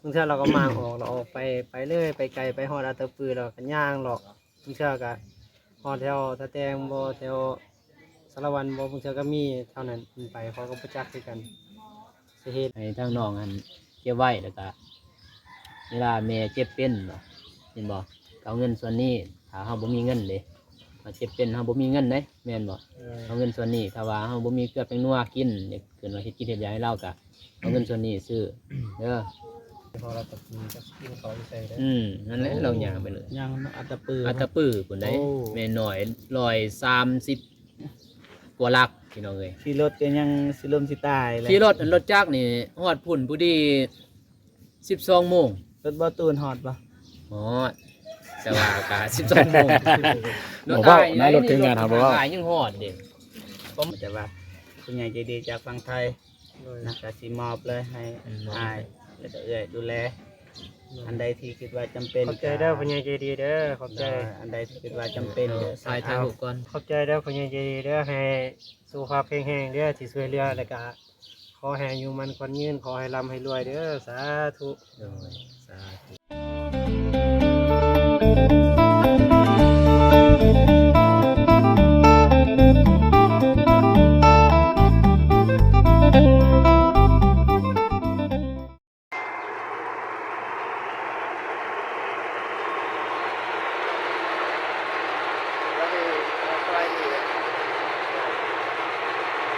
ບາງເທື່ອເຮົາກໍມ້າງອອກ ແລ້ວອອກໄປ ໄປເລີຍ ໄປໄກ ໄປຮອດອັດຕະປື ແລ້ວກໍຍ່າງເລາະ. ບາງເທື່ອກໍຮອດແຖວທ່າແຕງບໍ ແຖວສາລະວັນບໍ ບາງເທື່ອກໍມີເທົ່ານັ້ນ ໄປເຂົາກໍບໍ່ຈັກຄືກັນ. ສາເຫດໃຫ້ທາງນ້ອງຫັ້ນເກັບໄວ້ ແລ້ວກະເວລາແມ່ເຈັບເປັນບໍ ເຫັນບໍ່ ກໍເອົາເງິນສ່ວນນີ້ ຖ້າເຮົາບໍ່ມີເງິນເດ້ ເຮົາເຈັບເປັນ ເຮົາບໍ່ມີເງິນເດ້ ແມ່ນບໍ່? ເອີ ເອົາເງິນສ່ວນນີ້ ຖ້າວ່າເຮົາບໍ່ມີເກືອແປ້ງນົວກິນ ຢາກ ເກີດວ່າເຮັດກິນເຮັດຢາໃຫ້ລາວ ກະເອົາເງິນສ່ວນນີ້ຊື້ເດີ. ເພາະລາວກໍກິນ ຈັກກິນເຂົ້າຢູ່ໃສເດີ. ອືມ ນັ້ນແຫຼະ ໂອ້ ລາວຍ່າງໄປເລີຍ ຍ່າງອັດຕະປື ອັດຕະປືພຸ້ນເດ້. ໂອ້ ແມ່ນ້ອຍ ຮ້ອຍສາມສິບ ກວ່າຫຼັກ ພີ່ນ້ອງເອີຍ. ຂີ່ລົດກໍຍັງຊິລົ້ມຊິຕາຍແຫຼະ. ຂີ່ລົດ ອັນລົດຈັກນີ້ຮອດພຸ້ນພໍດີສິບສອງໂມງ. ລົດບໍ່ຕູນຮອດບໍ່? ຮອດ ແຕ່ວ່າກໍສິບສອງໂມງ. ລົດອ້າຍນະ ລົດເຖິງງານເຮົາບໍ່ເວົ້າ ອ້າຍຍັງຮອດເດ້. ແຕ່ວ່າຜູ້ໃຫຍ່ໃຈດີຈາກຝັ່ງໄທ ໂດຍ ນະ ກໍຊິມອບເລີຍໃຫ້ ອືມ ອ້າຍ ແລ້ວກໍເອື້ອຍດູແລ. ໂດຍ ອັນໃດທີ່ຄິດວ່າຈຳເປັນ ຂອບໃຈເດີ ກໍ ຜູ້ໃຫຍ່ໃຈດີເດີ ຂອບໃຈ. ໂດຍ ອັນໃດທີ່ຄິດວ່າຈຳເປັນ ໂດຍ ກໍໃສ່ ຖ່າຍຮູບກ່ອນ. ຂອບໃຈເດີ ຜູ້ໃຫຍ່ໃຈດີເດີ ໃຫ້ສຸຂະພາບແຂງແຮງເດີ ທີ່ຊ່ວຍເຫຼືອ ແລ້ວກະຂໍໃຫ້ອາຍຸໝັ້ນຂວັນຍືນ ຂໍໃຫ້ລ່ຳໃຫ້ລວຍເດີ ສາທຸ. ໂດຍ ສາທຸ.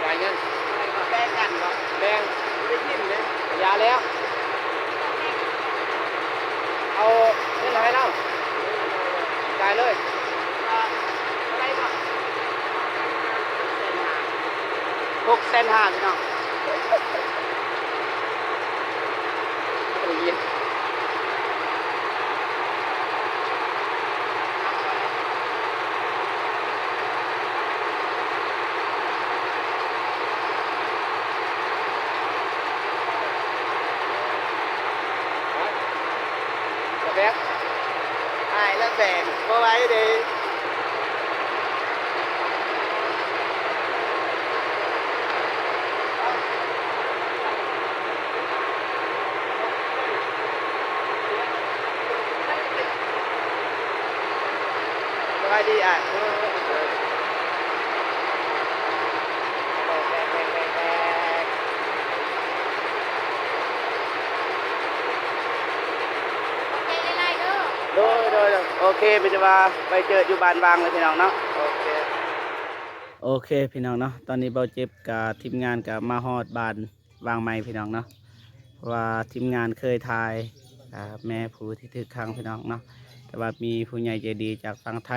ຈ່າຍເງິນ ແບ່ງກັນບໍ່? ແບ່ງ ບໍ່ໄດ້ກິນເດ້. ຢ່າແລ້ວ ເອົາເງິນໃຫ້ລາວ ຈ່າຍເລີຍ. ເທົ່າໃດກໍ ຫົກແສນຫ້າ ພີ່ນ້ອງ. ແບກ ອ້າຍລະແບກບໍ່ໄຫວເດ້. ສະບາຍດີອ້າຍ. ໂດຍ ໂດຍ ໂດຍ ໂອເຄ ມີແຕ່ວ່າໄປເຈີຢູ່ບ້ານວາງເລີຍພີ່ນ້ອງເນາະ. ໂອເຄ ໂອເຄ ພີ່ນ້ອງເນາະ ຕອນນີ້ເບົາເຈັບກັບທີມງານກໍມາຮອດບ້ານ ວາງໃໝ່ພີ່ນ້ອງເນາະ ເພາະວ່າທີມງານເຄີຍຖ່າຍ ອ່າ ແມ່ຜູ້ທີ່ຖືກຂັງພີ່ນ້ອງເນາະ ແຕ່ວ່າມີຜູ້ໃຫຍ່ໃຈດີຈາກຝັ່ງໄທ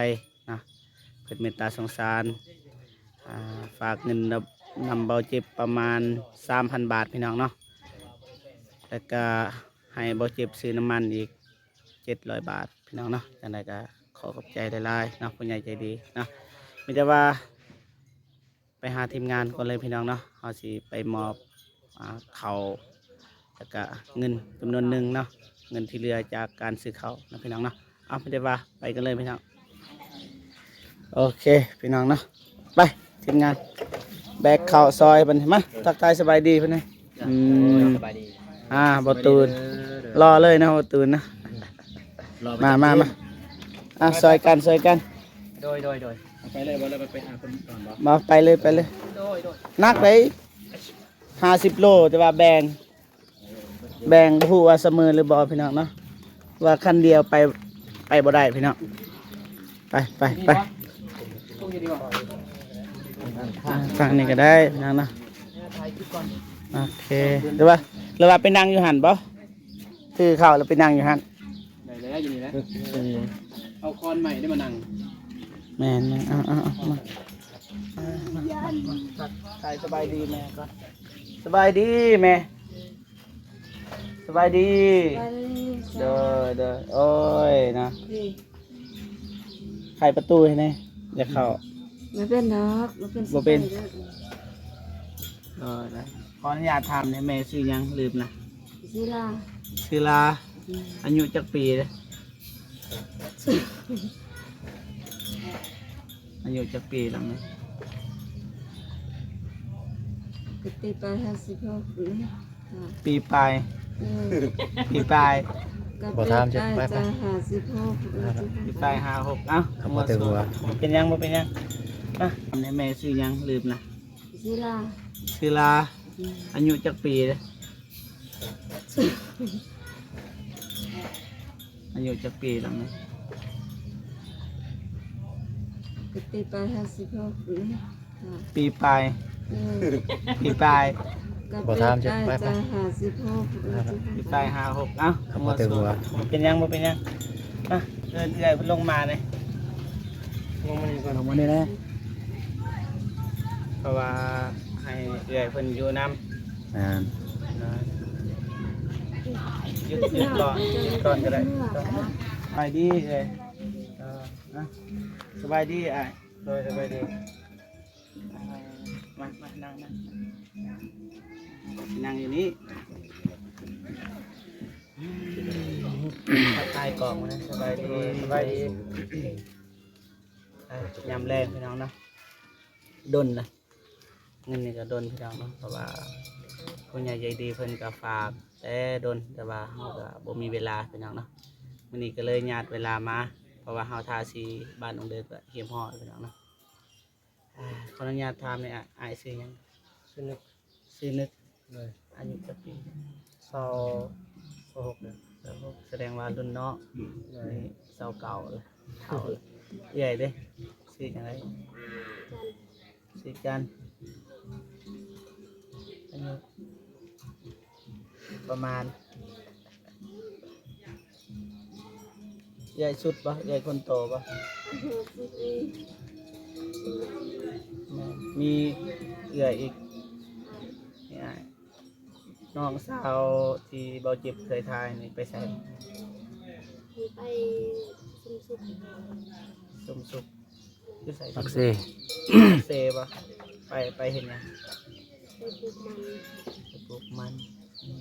ເນາະ ເພິ່ນເມດຕາສົງສານ ອ່າ ຝາກເງິນນຳ ນຳເບົາເຈັບປະມານສາມພັນບາດພີ່ນ້ອງເນາະ ແລ້ວກະໃຫ້ເບົາເຈັບຊື້ນ້ຳມັນອີກເຈັດຮ້ອຍບາດພີ່ນ້ອງເນາະ. ຈັ່ງໃດກະຂໍຂອບໃຈຫຼາຍໆເນາະ ຜູ້ໃຫຍ່ໃຈດີເນາະ ມີແຕ່ວ່າ ໄປຫາທີມງານກ່ອນເລີຍພີ່ນ້ອງເນາະ ເຮົາຊິໄປມອບ ອ່າ ເຂົ້າ ແລ້ວກະເງິນຈຳນວນໜຶ່ງເນາະ ເງິນທີ່ເຫຼືອຈາກການຊື້ເຂົ້າເນາະພີ່ນ້ອງເນາະ. ເອົາ ມີແຕ່ວ່າໄປກັນເລີຍພີ່ນ້ອງ. ໂອເຄພີ່ນ້ອງເນາະ ໄປທີມງານ ແບກເຂົ້າຊອຍເພິ່ນ ມາທັກທາຍສະບາຍດີເພິ່ນ. ອືມ ສະບາຍດີ ອ່າ ບໍ່ຕູນ ສະບາຍດີເດີ ລໍເລີຍເນາະ ບໍ່ຕູນນະ. ມາ ມາ ມາ ອ່າ ຊ່ອຍກັນ ຊ່ອຍກັນ. ໂດຍ ໂດຍ ໂດຍ. ເອົາໄປເລີຍບໍ່ ແລ້ວໄປຫາເພິ່ນກ່ອນບໍ່? ມາ ໄປເລີຍ ໄປເລີຍ. ໂດຍ ໂດຍ. ໜັກເດ້ ຫ້າສິບໂລ ແຕ່ວ່າແບ່ງ ແບ່ງ ບໍ່ຮູ້ວ່າສະເໝີຫຼືບໍ່ພີ່ນ້ອງເນາະ ວ່າຄັນດຽວໄປ ໄປບໍ່ໄດ້ພີ່ນ້ອງ. ໄປ ໄປ ໄປ ອ່າ ຝັ່ງນີ້ກໍໄດ້ພີ່ນ້ອງເນາະ. ໂອເຄ ຫຼືວ່າ ຫຼືວ່າໄປນັ່ງຢູ່ຫັ້ນບໍ່? ຖືເຂົ້າແລ້ວໄປນັ່ງຢູ່ຫັ້ນ ໄດ້ແລ້ວ ຢູ່ນີ້ແຫຼະ. ເອົາຄອນໃໝ່ໄດ້ມານັ່ງ. ແມ່ນໆ ເອົາ ເອົາ ເອົາ ມາ ທັກທາຍສະບາຍດີແມ່ກ່ອນ. ສະບາຍດີແມ່. ສະບາຍດີ. ສະບາຍດີ. ໂດຍ ໂດຍ. ໂອ້ຍເນາະ ໄຂປະຕູໃຫ້ແດ່ ຢາກເຂົ້າ. ບໍ່ເປັນດອກ ບໍ່ເປັນ ບໍ່ເປັນ. ໂດຍ ໂດຍ. ຂໍອະນຸຍາດຖາມແດ່ ແມ່ຊື່ຫຍັງ? ລືມລະ. ຊື່ລາ. ຊື່ລາ. ອືມ. ອາຍຸຈັກປີເດ້? ອາຍຸຈັກປີລະແມ່? ປີປາຍ ຫ້າສິບຫົກ. ປີປາຍ. ເອີ ປີປາຍ ກໍ ບໍ່ຖາມ ປີປາຍ ໄປ ໄປ ຈະຫ້າສິບຫົກ ເອີ ປີປາຍຫ້າຫົກ ເອົ້າ ຄຳວ່າ ເປັນຫຍັງ ບໍ່ເປັນຫຍັງ ມາ ແມ່ຊື່ຫຍັງ ລືມລະ ຊື່ລາ ຊື່ລາ ອືມ ອາຍຸຈັກປີເດ? ອາຍຸຈັກປີລະແມ່? ກໍປີປາຍຫ້າສິບຫົກ ປີປາຍ ເອີ ປີປາຍ ກໍ ບໍ່ຖາມ ປີປາຍ ໄປ ໄປ ຈະຫ້າສິບຫົກ ເອີ ປີປາຍຫ້າຫົກ ເອົ້າ ຄຳວ່າ ເປັນຫຍັງ ບໍ່ເປັນຫຍັງ ມາ ເອີ້ນເອື້ອຍເພິ່ນລົງມາແດ່ ລົງມານີ້ກ່ອນ ລົງມານີ້ແດ່ ເພາະວ່າໃຫ້ເອື້ອຍເພິ່ນຢູ່ນຳ ອ່າ ນະ ຢຸດ ຢຸດກ່ອນ ຢຸດກ່ອນກໍໄດ້ ສະບາຍດີເອື້ອຍ ເອີ ນະ ສະບາຍດີອ້າຍ ໂດຍ ສະບາຍດີ ອ່າ ມາ ມາ ນັ່ງ ນັ່ງ ນັ່ງຢູ່ນີ້ ທັກທາຍກ້ອງນະ ສະບາຍດີ ສະບາຍດີ ອ່າ ຍາມແລງພີ່ນ້ອງເນາະ ດົນນະ ເງິນນີ້ກໍດົນພີ່ນ້ອງເນາະ ເພາະວ່າຜູ້ໃຫຍ່ໃຈດີເພິ່ນກໍຝາກແຕ່ດົນ ແຕ່ວ່າເຮົາກໍບໍ່ມີເວລາພີ່ນ້ອງເນາະ ມື້ນີ້ກໍເລີຍຍາດເວລາມາ ເພາະວ່າເຮົາທາສີບ້ານດົງເດີກກໍຮຽບຮ້ອຍພີ່ນ້ອງເນາະ ອ່າ ຂໍອະນຸຍາດຖາມແດ່ ອ້າຍ ອ້າຍຊື່ຫຍັງ? ຊື່ນຶກ ຊື່ນຶກ ໂດຍ ອາຍຸຈັກປີ? ຊາວ ຊາວຫົກແລ້ວ ຊາວຫົກ ສະແດງວ່າລຸ້ນນ້ອງ ໂດຍ ນີ້ຊາວເກົ້າແລ້ວ ເຖົ້າແລ້ວ ເອື້ອຍເດ້ ຊື່ຫຍັງເອື້ອຍ? ຊື່ຈັນ ອາຍຸປະມານ ເອື້ອຍສຸດບໍ່? ເອື້ອຍຄົນໂຕບໍ່? ແມ່ນ ມີເອື້ອຍອີກ ນີ້ອ້າຍ ນ້ອງສາວທີ່ເບົາຈິບເຄີຍຖ່າຍນີ້ໄປໃສ? ໄປຊຸມສຸກ ຊຸມສຸກ ຢູ່ໃສ? ປາກເຊ ປາກເຊບໍ່? ໄປ ໄປເຮັດຫຍັງ? ໄປປູກມັນ ໄປປູກມັນ ອືມ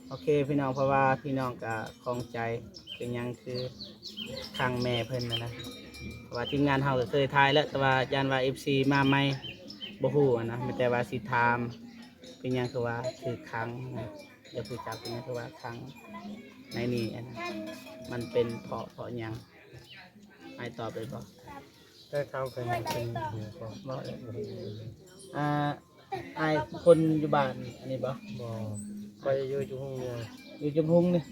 ໂອເຄພີ່ນ້ອງ ເພາະວ່າພີ່ນ້ອງກະຂ້ອງໃຈເປັນຫຍັງຄືຂັງແມ່ເພິ່ນຫັ້ນນະ ເພາະວ່າທີມງານເຮົາກໍເຄີຍຖ່າຍແລ້ວ ແຕ່ວ່າຢ້ານວ່າເອັຟຊີມາໃໝ່ບໍ່ຮູ້ຫັ້ນນະ ມີແຕ່ວ່າຊິຖາມ ເປັນຫຍັງຄືວ່າຖືກຂັງນະ ຢາກຮູ້ຈັກເປັນຫຍັງຄືວ່າຂັງໃນນີ້ຫັ້ນນະ ມັນເປັນເພາະ ເພາະຫຍັງ? ອ້າຍຕອບໄດ້ບໍ່? ແຕ່ເຂົາເປັນ ເປັນ ເປັນ ບໍ່ໄດ້ ອ່າ ອ້າຍຄົນຢູ່ບ້ານອັນນີ້ບໍ່? ບໍ່ ຂ້ອຍຢູ່ຈຸມຮຸງນີ້ ຢູ່ຈຸມຮຸງນີ້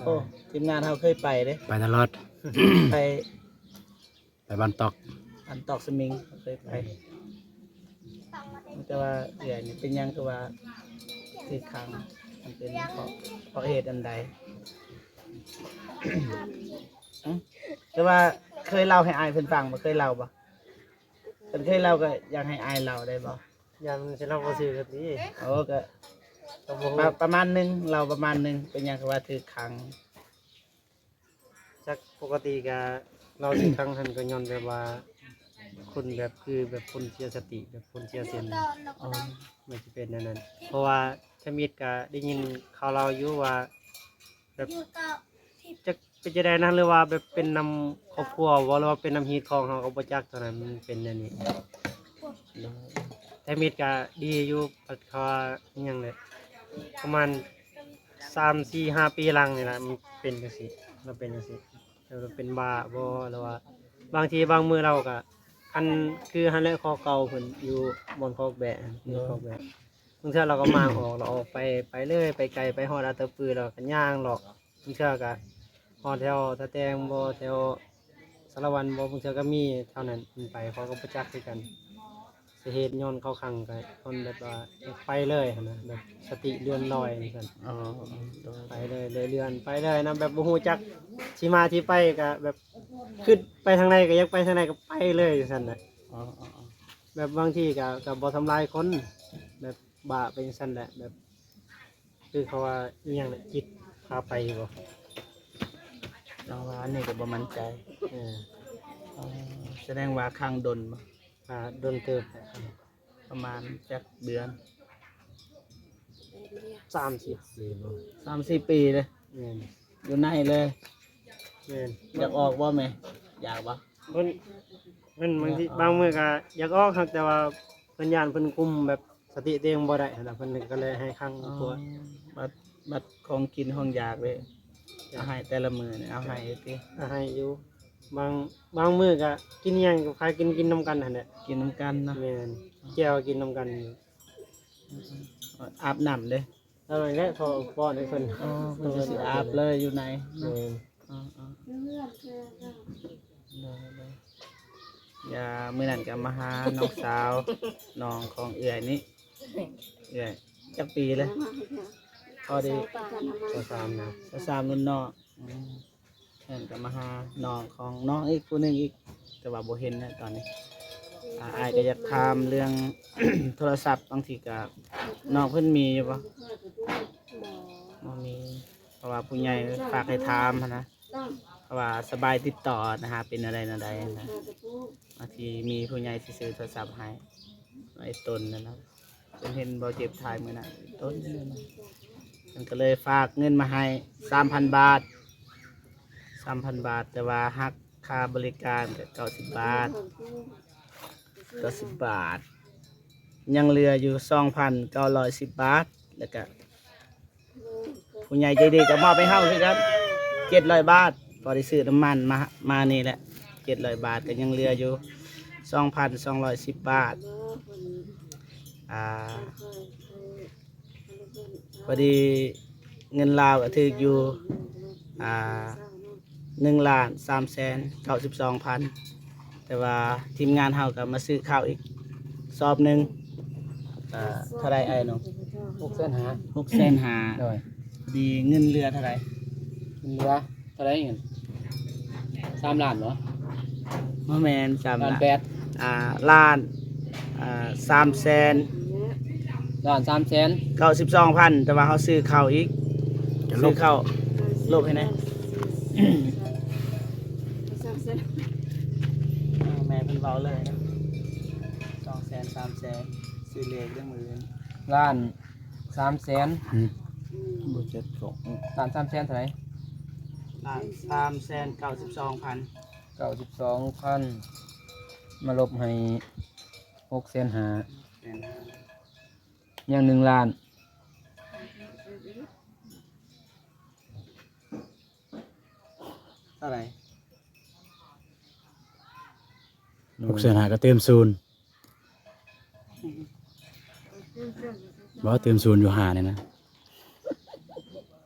ໂອ້ ທີມງານເຮົາເຄີຍໄປເດ້ ໄປຕະຫຼອດ ໄປ ໄປບ້ານຕອກ ບ້ານຕອກສະມິງ ເຄີຍໄປ ແຕ່ວ່າເອື້ອຍນີ້ເປັນຫຍັງຄືວ່າຖືກຂັງ? ມັນເປັນເພາະ ເພາະເຫດອັນໃດ? ແຕ່ວ່າເຄີຍເລົ່າໃຫ້ອ້າຍເພິ່ນຟັງບໍ່? ເຄີຍເລົ່າບໍ່? ຄັນເຄີຍເລົ່າກໍຢາກໃຫ້ອ້າຍເລົ່າໄດ້ບໍ່? ຢ້ານມັນຊິເລົ່າບໍ່ຖືກກັນຕິ. ໂອ້ ກໍ ກໍບໍ່ຮູ້ ປະ ປະມານໜຶ່ງ ເລົ່າປະມານໜຶ່ງ ເປັນຫຍັງຄືວ່າຖືກຂັງ? ຈັກ ປົກກະຕິກະເຮົາຖືກຂັງຫັ້ນ ກໍຍ້ອນແບບວ່າຄົນແບບ ຄືແບບຄົນເສຍສະຕິ ແບບຄົນເສຍເສັ້ນ. ອໍ ມັນຊິເປັນແນວນັ້ນ ເພາະວ່າທຳອິດກະໄດ້ຍິນຂ່າວລາວຢູ່ວ່າແບບ ຈັກເປັນຈັ່ງໃດນະ ຫຼືວ່າແບບເປັນນຳຄອບຄົວບໍ່ ຫຼືວ່າເປັນນຳຮີດຄອງ ເຮົາກໍບໍ່ຈັກ. ຕອນນັ້ນມັນເປັນແນວນີ້ ແຕ່ມິດກະດີຢູ່ ເພາະວ່າອີ່ຫຍັງແຫຼະ ປະມານສາມ ສີ່ ຫ້າປີຫຼັງນີ້ລະ ມັນເປັນຈັ່ງຊີ້ ລາວເປັນຈັ່ງຊີ້ ແລ້ວເປັນບ້າບໍ່ ຫຼືວ່າບາງທີບາງມື້ລາວກະ ອັນ ຄືຫັ້ນແຫຼະ ຄອກເກົ່າເພິ່ນຢູ່ບ່ອນຄອກແບະ ຄອກແບະ ບາງເທື່ອລາວກໍມ້າງອອກ ລາວອອກໄປ ໄປເລີຍ ໄປໄກ ໄປຮອດອັດຕະປື ລາວກໍຍ່າງເລາະ. ບາງເທື່ອກໍຮອດແຖວທ່າແຕງບໍ່ ແຖວສາລະວັນບໍ່ ບາງເທື່ອກໍມີແຖວນັ້ນ ມັນໄປ ຂ້ອຍກໍບໍ່ຈັກຄືກັນ ສາເຫດຍ້ອນເຂົາຂັງ ກໍຍ້ອນແບບວ່າຢາກໄປເລີຍຫັ້ນນະ ແບບສະຕິເລື່ອນລອຍຈັ່ງຊັ້ນ. ອໍ ໄປເລີຍ ເລື່ອນໄປເລີຍນະ ແບບບໍ່ຮູ້ຈັກທີ່ມາທີ່ໄປ ກໍແບບຄິດໄປທາງໃດ ກໍຢາກໄປທາງໃດ ກໍໄປເລີຍຈັ່ງຊັ້ນນະ. ອໍ ແບບບາງທີກໍ ກໍບໍ່ທຳລາຍຄົນ ແບບບ້າໄປຈັ່ງຊັ້ນແຫຼະ ແບບ ຄືເຂົາວ່າອີ່ຫຍັງແຫຼະ ຈິດພາໄປບໍ່? ເຈົ້າວ່າອັນນີ້ກໍບໍ່ໝັ້ນໃຈ. ເອີ ອໍ ສະແດງວ່າຂັງດົນບໍ່? ອ່າ ດົນເຕີບ ປະມານຈັກເດືອນ? ສາມສິບ ສາມສິບປີເດ້. ແມ່ນ ຢູ່ໃນເລີຍ. ແມ່ນ ຢາກອອກບໍ່ແມ່? ຢາກບໍ່? ເພິ່ນ ເພິ່ນບາງທີ ຢາກອອກ ບາງມື້ກໍຢາກອອກ ແຕ່ວ່າເພິ່ນຢ້ານເພິ່ນຄຸມແບບ ສະຕິຕົວເອງບໍ່ໄດ້ຫັ້ນນະ ເພິ່ນກໍເລີຍໃຫ້ຂັງຢູ່ຄົວ. ອໍ ບັດ ບັດຂອງກິນຂອງຢາກເດ້ ເອົາໃຫ້ແຕ່ລະມື້ນີ້ ເອົາໃຫ້ຕິ? ເອົາໃຫ້ຢູ່ ບາງ ບາງມື້ກໍກິນຫຍັງກໍພາກັນກິນນຳກັນຫັ້ນແຫຼະ. ກິນນຳກັນເນາະ. ແມ່ນ ແຈ່ວກິນນຳກັນຢູ່. ອືມ ອາບນ້ຳເດ້? ເອົາແລ້ວ ຂໍປ້ອນໃຫ້ເພິ່ນ. ອໍ ເພິ່ນກໍຊິອາບເລີຍຢູ່ໃນເນາະ. ແມ່ນ. ອໍ ອໍ ໂດຍ ໂດຍ. ຢ່າ ມື້ນັ້ນກໍມາຫານ້ອງສາວ ນ້ອງຂອງເອື້ອຍນີ້. ເອື້ອຍຈັກປີແລ້ວ? ພໍດີ ຊາວສາມນະ ຊາວສາມ ລຸ້ນນ້ອງ. ອືມ ເພິ່ນກໍມາຫານ້ອງຂອງນ້ອງອີກຜູ້ໜຶ່ງອີກ ແຕ່ວ່າບໍ່ເຫັນແລ້ວຕອນນີ້. ອາ ອ້າຍກໍຢາກຖາມເລື່ອງໂທລະສັບ ບາງທີກໍ ນ້ອງເພິ່ນມີຢູ່ບໍ່? ບໍ່ ບໍ່ມີ ເພາະວ່າຜູ້ໃຫຍ່ຝາກໃຫ້ຖາມຫັ້ນນະ ເພາະວ່າສະບາຍຕິດຕໍ່ນະ ຫາເປັນແນວໃດແນວໃດນະ. ບາງທີມີຜູ້ໃຫຍ່ຊິຊື້ໂທລະສັບໃຫ້ ໃຫ້ຕົນນັ້ນນະ. ເພິ່ນເຫັນບໍ່ ເຈັບຖ່າຍມື້ນັ້ນ ຕົ້ນ ເພິ່ນກໍເລີຍຝາກເງິນມາໃຫ້ສາມພັນບາດ ສາມພັນບາດ ແຕ່ວ່າຫັກຄ່າບໍລິການກໍເກົ້າສິບບາດ ເກົ້າສິບບາດ ຍັງເຫຼືອຢູ່ສອງພັນເກົ້າຮ້ອຍສິບບາດ ແລ້ວກະ ຜູ້ໃຫຍ່ໃຈດີກໍມອບໃຫ້ເຮົາຄືກັນ ເຈັດຮ້ອຍບາດ ພໍໄດ້ຊື້ນ້ຳມັນມາ ມານີ້ແຫຼະ ເຈັດຮ້ອຍບາດ ກໍຍັງເຫຼືອຢູ່ສອງພັນສອງຮ້ອຍສິບບາດ. ອ່າ ພໍດີເງິນລາວກໍຖືກຢູ່ ອ່າ ໜຶ່ງລ້ານສາມແສນເກົ້າສິບສອງພັນ ແຕ່ວ່າທີມງານເຮົາກໍມາຊື້ເຂົ້າອີກສອບໜຶ່ງ ກໍເທົ່າໃດອ້າຍນ້ອງ? ຫົກແສນຫ້າ ຫົກແສນຫ້າ ໂດຍ. ດີ ເງິນເຫຼືອເທົ່າໃດ? ເງິນເຫຼືອເທົ່າໃດ? ສາມລ້ານບໍ່? ບໍ່ແມ່ນ ສາມລ້ານ ລ້ານແປດ ອ່າ ລ້ານ ອ່າ ສາມແສນ ລ້ານສາມແສນເກົ້າສິບສອງພັນ ແຕ່ວ່າເຮົາຊື້ເຂົ້າອີກ ຊື້ເຂົ້າ ລົບໃຫ້ແດ່. ສອງແສນ ແມ່ເພິ່ນເວົ້າເລີຍນະ ສອງແສນ ສາມແສນ ຊື້ເລກເດີ້ມື້ອື່ນ ລ້ານສາມແສນ ບໍ່ຈັດຂອງ ລ້ານສາມແສນເທົ່າໃດ? ລ້ານສາມແສນເກົ້າສິບສອງພັນ ເກົ້າສິບສອງພັນ ມາລົບໃຫ້ຫົກແສນຫ້າ ຍັງໜຶ່ງລ້ານ ເທົ່າໃດ? ຫົກແສນຫ້າ ກໍເຕີມສູນ ບໍ່ ເຕີມສູນຢູ່ຫ້ານີ້ນະ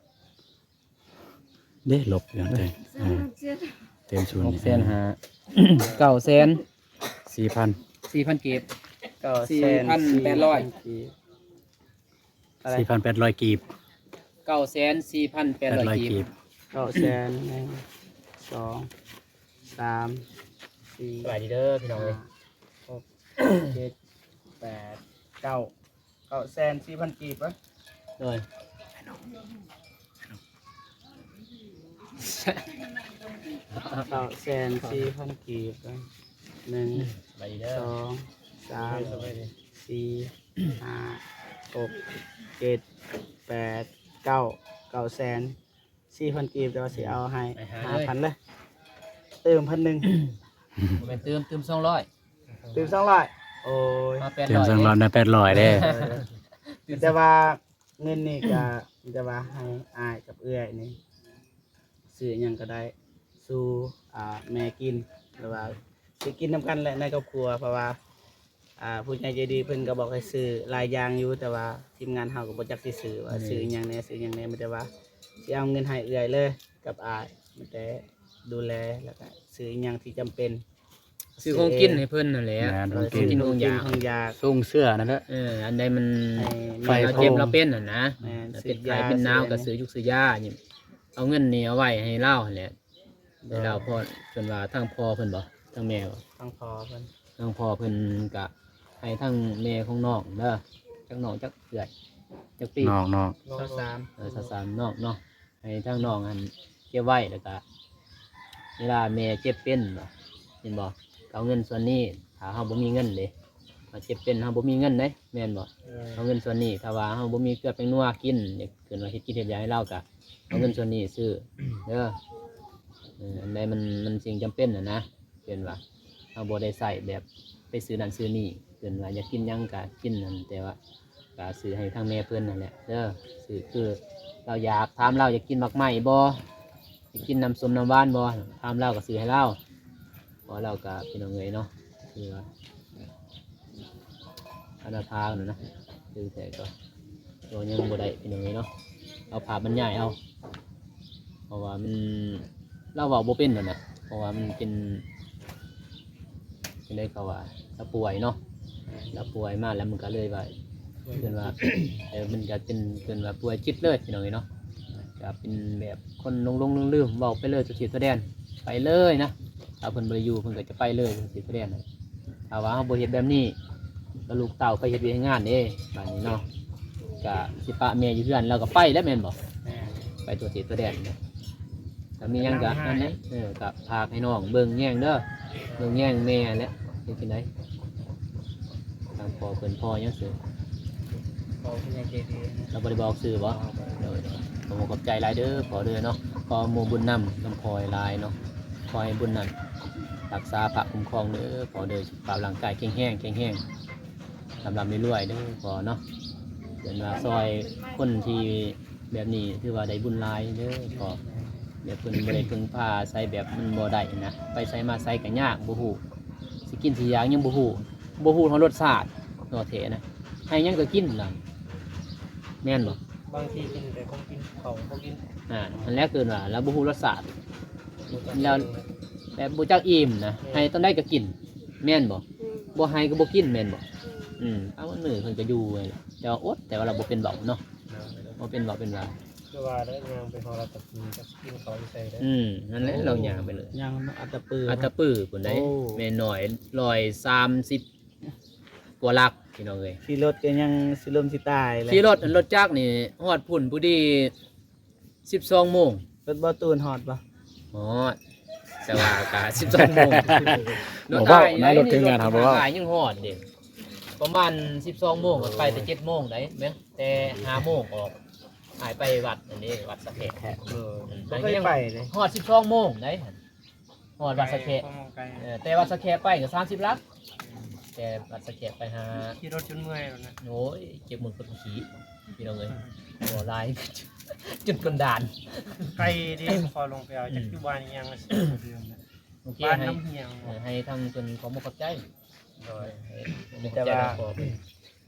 ເດ້ ລົບຢູ່ຫັ້ນເດ້ ເອີ ເຕີມສູນ ຫົກແສນຫ້າ ເກົ້າແສນ ສີ່ພັນ ສີ່ພັນກີບ ເກົ້າແສນສີ່ພັນແປດຮ້ອຍ ສີ່ພັນແປດຮ້ອຍກີບ ເກົ້າແສນສີ່ພັນແປດຮ້ອຍກີບ ເກົ້າແສນ ໜຶ່ງ ສອງ ສາມ ສີ່ ສະບາຍດີເດີພີ່ນ້ອງເອີຍ ຫ້າ ຫົກ ເຈັດ ແປດ ເກົ້າ ເກົ້າແສນສີ່ພັນກີບເວີ້ຍ ໂດຍ ເກົ້າແສນສີ່ພັນກີບເວີ້ຍ ໜຶ່ງ ສອງ ສາມ ສີ່ ຫ້າ ຫົກ ເຈັດ ແປດ ເກົ້າ ເກົ້າແສນສີ່ພັນກີບ ແຕ່ວ່າຊິເອົາໃຫ້ ໃຫ້ຫ້າ ຫ້າພັນເລີຍ ເຕີມພັນໜຶ່ງ ບໍ່ແມ່ນຕື່ມ ຕື່ມສອງຮ້ອຍ ຕື່ມສອງຮ້ອຍ ໂອ້ຍ ມາແປດຮ້ອຍ ເຕີມສອງຮ້ອຍ ໄດ້ແປດຮ້ອຍເດ້ ແຕ່ວ່າເງິນນີ້ກະ ມີແຕ່ວ່າໃຫ້ອ້າຍກັບເອື້ອຍນີ້ ຊື້ຫຍັງກໍໄດ້ ສູ່ ອ່າ ແມ່ກິນ ຫຼືວ່າ ຊື້ກິນນຳກັນແຫຼະໃນຄອບຄົວ ເພາະວ່າ ອ່າ ຜູ້ໃຫຍ່ໃຈດີເພິ່ນກໍບອກໃຫ້ຊື້ຫຼາຍຢ່າງຢູ່ ແຕ່ວ່າທີມງານເຮົາກໍບໍ່ຈັກຊິຊື້ວ່າ ແມ່ນ ຊື້ອີ່ຫຍັງແດ່ ຊື້ອີ່ຫຍັງແດ່ ມີແຕ່ວ່າຊິເອົາເງິນໃຫ້ເອື້ອຍເລີຍກັບອ້າຍ ມີແຕ່ດູແລ ແລ້ວກໍຊື້ອີ່ຫຍັງທີ່ຈຳເປັນ ຊື້ຂອງກິນໃຫ້ເພິ່ນນັ້ນແຫຼະ ແມ່ນ ຂອງກິນ ຂອງກິນຂອງຢາກ ສົ່ງເຊື້ອນັ້ນແຫຼະ ເອີ ອັນໃດມັນ ໃຫ້ ລາວເຈັບລາວເປັນຫັ້ນນະ ແມ່ນ ເປັນໄຂ້ເປັນໜາວກໍຊື້ຢູກຊື້ຢາ ເອົາເງິນນີ້ເອົາໄວ້ໃຫ້ລາວຫັ້ນແຫຼະ ແລ້ວພໍ ເພິ່ນວ່າທາງພໍ່ເພິ່ນບໍ່ ທາງແມ່ບໍ່ ທາງພໍ່ເພິ່ນ ທາງພໍ່ເພິ່ນກະໃຫ້ທາງແມ່ຂອງນ້ອງເດີ ຈັກນ້ອງຈັກເອື້ອຍ ຈັກປີ ນ້ອງ ນ້ອງ ຊາວສາມ ເອີ ຊາວສາມ ນ້ອງເນາະ ໃຫ້ທາງນ້ອງຫັ້ນເກັບໄວ້ ແລ້ວກະເວລາແມ່ເຈັບເປັນບໍ່ ເຫັນບໍ່ ເອົາເງິນສ່ວນນີ້ ຖ້າເຮົາບໍ່ມີເງິນເດ້ ເຮົາເຈັບເປັນ ເຮົາບໍ່ມີເງິນເດ້ ແມ່ນບໍ່ ເອີ ເອົາເງິນສ່ວນນີ້ ຖ້າວ່າເຮົາບໍ່ມີເກືອແປງນົວກິນ ຢາກ ເພິ່ນວ່າເຮັດກິນເຮັດຢາໃຫ້ລາວກະ ເອົາເງິນສ່ວນນີ້ຊື້ເດີ ເອີ ອັນໃດມັນ ມັນສິ່ງຈຳເປັນຫັ້ນນະ ເພິ່ນວ່າເຮົາບໍ່ໄດ້ໃຊ້ແບບໄປຊື້ນັ້ນຊື້ນີ້ ເພິ່ນວ່າຢາກກິນຫຍັງກະກິນຫັ້ນ ແຕ່ວ່າກະຊື້ໃຫ້ທາງແມ່ເພິ່ນຫັ້ນແຫຼະເດີ ຊື້ຄື ລາວຢາກ ຖາມລາວຢາກກິນໝາກໄມ້ບໍ່ ຢາກກິນນ້ຳສົ້ມນ້ຳຫວານບໍ່ ຖາມລາວກໍຊື້ໃຫ້ລາວ. ເພາະລາວກໍ ພີ່ນ້ອງເອີຍເນາະ ຄືວ່າອະນາຖານັ້ນນະ ຄືແທ້ກໍ ກໍຍັງບໍ່ໄດ້ ພີ່ນ້ອງເອີຍເນາະ ເອົາພາບບັນຍາຍເອົາ ເພາະວ່າມັນ ລາວເວົ້າບໍ່ເປັນນັ້ນນະ ເພາະວ່າມັນເປັນ ຈັ່ງໃດເຂົາວ່າ ລາວປ່ວຍເນາະ ລາວປ່ວຍມາແລ້ວມັນກໍເລີຍວ່າ ເອີ້ນວ່າ ເອີ ມັນກໍເປັນ ເອີ້ນວ່າປ່ວຍຈິດເລີຍ ພີ່ນ້ອງເອີຍເນາະ ກໍເປັນແບບຄົນຫຼົງໆລືມໆ ເວົ້າໄປເລີຍ ຕົວທີ່ຕົວແດນ ໄປເລີຍນະ ຖ້າເພິ່ນບໍ່ໄດ້ຢູ່ ເພິ່ນກໍຈະໄປເລີຍ ຕົວທີ່ຕົວແດນນະ. ຖ້າວ່າເຮົາບໍ່ເຮັດແບບນີ້ ກໍລູກເຕົ້າໄປເຮັດວຽກເຮັດງານເດ້ ບາດນີ້ເນາະ ກະຊິປະແມ່ຢູ່ເຮືອນ ລາວກໍໄປແລ້ວແມ່ນບໍ່? ແມ່ນ ໄປຕົວເທດຕົວແດນ ຖ້າມີຫຍັງກະນັ້ນແຫຼະ ເອີ ກະຝາກໃຫ້ນ້ອງເບິ່ງແຍງເດີ ເບິ່ງແຍງແມ່ແຫຼະ ເຮັດຈັ່ງໃດ ທາງພໍ່ເພິ່ນ ພໍ່ຫຍັງຊື່? ພໍ່ຜູ້ໃຫຍ່ໃຈດີ ລາວບໍ່ໄດ້ບອກຊື່ບໍ່? ບໍ່ ໂດຍ ໂດຍ ຂໍຂອບໃຈຫຼາຍເດີພໍ່ເດີເນາະ ຂໍໂມບຸນນຳ ນຳພໍ່ຫຼາຍໆເນາະ ຂໍໃຫ້ບຸນນັ້ນ ຮັກສາພະຄຸ້ມຄອງເດີພໍ່ເດີ ສຸຂະພາບຮ່າງກາຍແຂງແຮງ ແຂງແຮງ ລ່ຳໆລວຍໆເດີພໍ່ເນາະ ເພິ່ນວ່າຊ່ອຍຄົນທີ່ແບບນີ້ ຖືວ່າໄດ້ບຸນຫຼາຍເດີພໍ່ ແບບເພິ່ນບໍ່ໄດ້ເພິ່ງພາອາໄສ ແບບມັນບໍ່ໄດ້ນະ ໄປໃສມາໃສກໍຍາກ ບໍ່ຮູ້ ຊິກິນຊິຢາກຍັງບໍ່ຮູ້ ບໍ່ຮູ້ຮອດລົດຊາດ ເວົ້າແທ້ນະ ໃຫ້ຫຍັງກໍກິນລະ ແມ່ນບໍ່? ບາງທີກິນແຕ່ຂອງກິນ ເຂົາບໍ່ກິນ ອ່າ ຫັ້ນແຫຼະ ເອີ້ນວ່າລາວບໍ່ຮູ້ລົດຊາດ ແລ້ວແບບບໍ່ຈັກອີ່ມນະ ແມ່ນ ໃຫ້ຕອນໃດກໍກິນ ແມ່ນບໍ່? ອືມ ບໍ່ໃຫ້ກໍບໍ່ກິນ ແມ່ນບໍ່? ອືມ ອືມ ເອົາ ມື້ເພິ່ນກໍຢູ່ ແຕ່ວ່າອົດ ແຕ່ວ່າລາວບໍ່ເປັນເວົ້າເນາະ ບໍ່ເປັນເວົ້າເປັນວ່າ ຄືວ່າໄດ້ຍ່າງໄປຮອດລາວກໍກິນ ຈັກຊິກິນເຂົ້າຢູ່ໃສເດ້ ອືມ ນັ້ນແຫຼະ ລາວຍ່າງໄປເລີຍ ຍ່າງອັດຕະປື ອັດຕະປືພຸ້ນໃດ ໂອ້ ແມ່ນ້ອຍ ຮ້ອຍສາມສິບ ກວ່າຫຼັກ ພີ່ນ້ອງເອີຍ ຂີ່ລົດກໍຍັງຊິລົ້ມຊິຕາຍແລ້ວ ຂີ່ລົດ ລົດຈັກນີ້ຮອດພຸ້ນພໍດີສິບສອງໂມງ ລົດບໍ່ຕູນຮອດບໍ່? ຮອດ ແຕ່ວ່າກະສິບສອງໂມງ ລົດອ້າຍນະ ລົດທີມງານເຮົາບໍ່ເວົ້າ ອ້າຍຍັງຮອດເດ້ ປະມານສິບສອງໂມງ ໄປແຕ່ເຈັດໂມງໃດ ແມ່ນແຕ່ຫ້າໂມງອອກ ອ້າຍໄປວັດອັນນີ້ ວັດສະແຂະ ເອີ ບໍ່ເຄີຍໄປເດ້ ຮອດສິບສອງໂມງໃດ ຮອດວັດສະແຂະ ເອີ ແຕ່ວັດສະແຂະໄປກໍສາມສິບຫຼັກ ແຕ່ວັດສະແຂະໄປຫາ ຂີ່ລົດຈົນເມື່ອຍແລ້ວນະ ໂອ້ຍ ເຈັບມືກົດຂີ້ ພີ່ນ້ອງເອີຍ ບໍ່ຫຼາຍ ຈົນກົນດານ ໄກເດ້ ຂໍລົງໄປເອົາ ຈັກຢູ່ບ້ານອີ່ຫຍັງ ໂອເຄ ບ້ານ ໃຫ້ ນ້ຳຮຽງ ເອີ ໃຫ້ທາງເພິ່ນຂອບອົກຂອບໃຈ ໂດຍ ໃຫ້ ແຕ່ວ່າ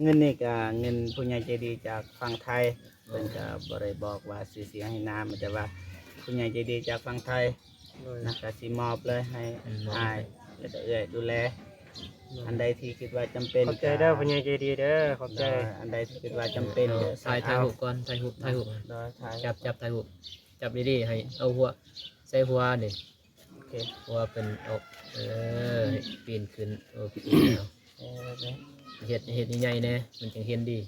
ເງິນນີ້ກະເງິນຜູ້ໃຫຍ່ໃຈດີຈາກຝັ່ງໄທ ເພິ່ນກະບໍ່ໄດ້ບອກວ່າຊື່ສຽງໃຫ້ນາມ ແຕ່ວ່າຜູ້ໃຫຍ່ໃຈດີຈາກຝັ່ງໄທ ໂດຍ ນະ ກະຊິມອບເລີຍໃຫ້ ອືມ ອ້າຍ ແລ້ວກະເອື້ອຍດູແລ ໂດຍ ອັນໃດທີ່ຄິດວ່າຈຳເປັນ ຂອບໃຈເດີ ກະ ຜູ້ໃຫຍ່ໃຈດີເດີ ຂອບໃຈ ໂດຍ ອັນໃດທີ່ຄິດວ່າຈຳເປັນ ເອີ ກະ ຖ່າຍ ຖ່າຍຮູບກ່ອນ ຖ່າຍຮູບ ຖ່າຍຮູບ ໂດຍ ຖ່າຍ ຈັບ ຈັບ ຖ່າຍຮູບ ຈັບດີໆ ໃຫ້ເອົາຫົວໃສ່ຫົວນີ້ ໂອເຄ ເພາະວ່າເພິ່ນເອົາ ເອີ ປີນຂຶ້ນ ໂອເຄ ເອົາ ເອີ ເຮັດ ເຮັດໃຫຍ່ໆແດ່ ມັນຈັ່ງເຫັນດີ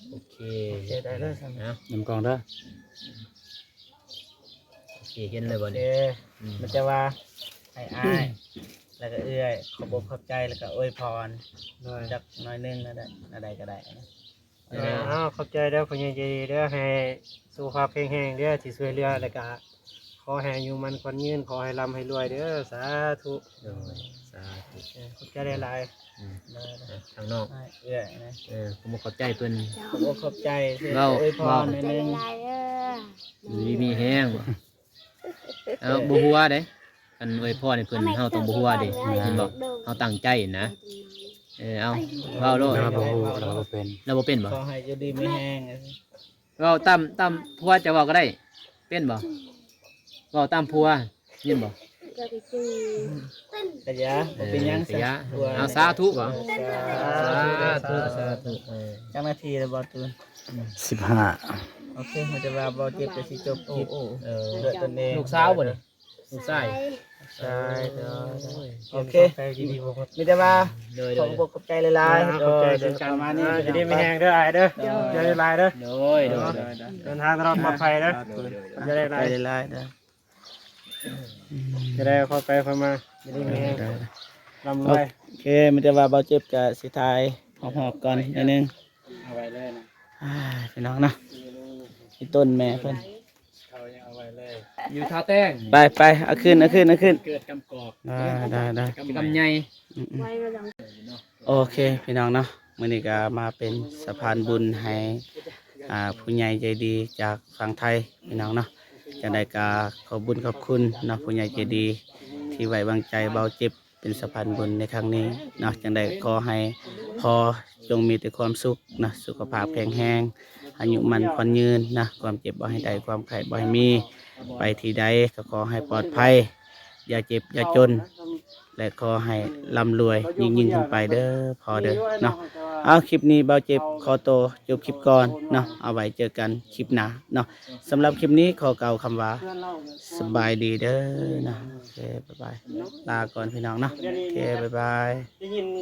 ໂອເຄ ໂອເຄ ໄດ້ເລີຍຊັ້ນ ນຳກ້ອງເດີ ໂອເຄ ເຫັນແລ້ວບໍ່ນີ້ ໂອເຄ ອືມ ມັນຈະວ່າ ໃຫ້ອ້າຍ ແລ້ວກໍເອື້ອຍ ຂອບອົກຂອບໃຈ ແລ້ວກໍອວຍພອນ ໂດຍ ຈັກໜ້ອຍໜຶ່ງກໍໄດ້ ແນວໃດກໍໄດ້ນະ. ເອີ ເອົາ ຂອບໃຈເດີ ຜູ້ໃຫຍ່ໃຈດີເດີ ໃຫ້ສຸຂະພາບແຂງແຮງເດີ ທີ່ຊ່ວຍເຫຼືອ ແລ້ວກະຂໍໃຫ້ອາຍຸໝັ້ນຂວັນຍືນ ຂໍໃຫ້ລ່ຳໃຫ້ລວຍເດີ ສາທຸ ໂດຍ ສາທຸ ເອີ ຂອບໃຈຫຼາຍໆ ອືມ ເດີ ທາງນ້ອງ ເອື້ອຍນະ ເອີ ຂອບອົກຂອບໃຈເພິ່ນ ຂອບອົກຂອບໃຈ ເວົ້າ ອວຍພອນໜ້ອຍໜຶ່ງ ຂອບໃຈຫຼາຍໆເດີ ຢູ່ດີມີແຮງ ເອົາ ບໍ່ຫົວເດ້ ອັນອວຍພອນໃຫ້ເພິ່ນ ເຮົາຕ້ອງບໍ່ຫົວເດ້ ແມ່ນບໍ່? ເຮົາຕັ້ງໃຈນະ ເອີ ເອົາ ເວົ້າໂລດ ລາວບໍ່ຮູ້ ລາວບໍ່ເປັນ ລາວບໍ່ເປັນບໍ່? ຂໍໃຫ້ຢູ່ດີມີແຮງ ເວົ້າຕາມ ຕາມຜົວເຈົ້າເວົ້າກໍໄດ້ ເປັນບໍ່? ເວົ້າຕາມຜົວ ຍິນບໍ່? ກະຢາ ບໍ່ເປັນຫຍັງ ເອີ ກະຢາ ເອົາ ສາທຸບໍ່? ສາທຸ ສາທຸ ເອີ ຈັກນາທີແລ້ວບໍ່? ອືມ ສິບຫ້າ ໂອເຄ ເຮົາຈະວ່າບໍ່ເຈັບກໍຊິຈົບຄລິບ ເອີ ດ້ວຍຕົນເອງ ລູກສາວບໍ່ນີ້? ລູກຊາຍ ໃຊ່ ໂດຍ ໂດຍ ໂອເຄ ມີແຕ່ວ່າ ໂດຍ ໂດຍ ຂອບອົກຂອບໃຈຫຼາຍໆ ອ່າ ໂດຍ ຂອບໃຈເຊັ່ນກັນ ປະມານນີ້ ອ່າ ຢູ່ດີມີແຮງເດີອ້າຍເດີ ໂດຍ ໃຈຫຼາຍເດີ ໂດຍ ໂດຍ ໂດຍ ເດີນທາງຕະຫຼອດປອດໄພເດີ ໂດຍ ໂດຍ ໂດຍ ໃຈຫຼາຍໆເດີ ຈະໄດ້ຄ່ອຍໄປຄ່ອຍມາ ຢູ່ດີມີແຮງ ໂດຍ ໂດຍ ລ່ຳລວຍ ໂອເຄ ມີແຕ່ວ່າເບົາເຈັບກະຊິຖ່າຍຮອບໆກ່ອນໜ້ອຍໜຶ່ງ ເອົາໄວ້ເລີຍນະ ອ່າ ພີ່ນ້ອງເນາະ ອີຕົ້ນແມ່ເພິ່ນ ເຂົາຍັງເອົາໄວ້ເລີຍ ຢູ່ທ່າແຕ້ງ ໄປ ໄປ ເອົາຂຶ້ນ ເອົາຂຶ້ນ ເອົາຂຶ້ນ ເກີດກຳກອກ ໄດ້ ໄດ້ ໄດ້ ກຳໃຫຍ່ ອືມ ອືມ ໂອເຄ ພີ່ນ້ອງເນາະ ມື້ນີ້ກໍມາເປັນສະພານບຸນໃຫ້ ອ່າ ຜູ້ໃຫຍ່ໃຈດີຈາກຝັ່ງໄທ ພີ່ນ້ອງເນາະ. ຈັ່ງໃດກໍຂອບບຸນຂອບຄຸນເນາະ ຜູ້ໃຫຍ່ໃຈດີທີ່ໄວ້ວາງໃຈເບົາເຈັບເປັນສະພານບຸນໃນຄັ້ງນີ້ເນາະ. ຈັ່ງໃດຂໍໃຫ້ພໍ່ຈົ່ງມີແຕ່ຄວາມສຸກເນາະ ສຸຂະພາບແຂງແຮງ ອາຍຸໝັ້ນຂວັນຍືນເນາະ, ຄວາມເຈັບບໍ່ໃຫ້ໄດ້ ຄວາມໄຂ້ບໍ່ໃຫ້ມີ, ໄປທີ່ໃດກໍຂໍໃຫ້ປອດໄພ ຢ່າເຈັບຢ່າຈົນ ແລະ ຂໍໃຫ້ລ່ຳລວຍຍິ່ງໆຂຶ້ນໄປເດີພໍ່ເດີເນາະ. ເອົາ ຄລິບນີ້ເບົາເຈັບຂໍໂຕຈົບຄລິບກ່ອນເນາະ, ເອົາໄວ້ເຈີກັນຄລິບໜ້າເນາະ. ສຳລັບຄລິບນີ້ຂໍກ່າວຄຳວ່າ ສະບາຍດີເດີເນາະ. ໂອເຄ ບາຍບາຍ ລາກ່ອນພີ່ນ້ອງເນາະ. ໂອເຄ ບາຍບາຍ.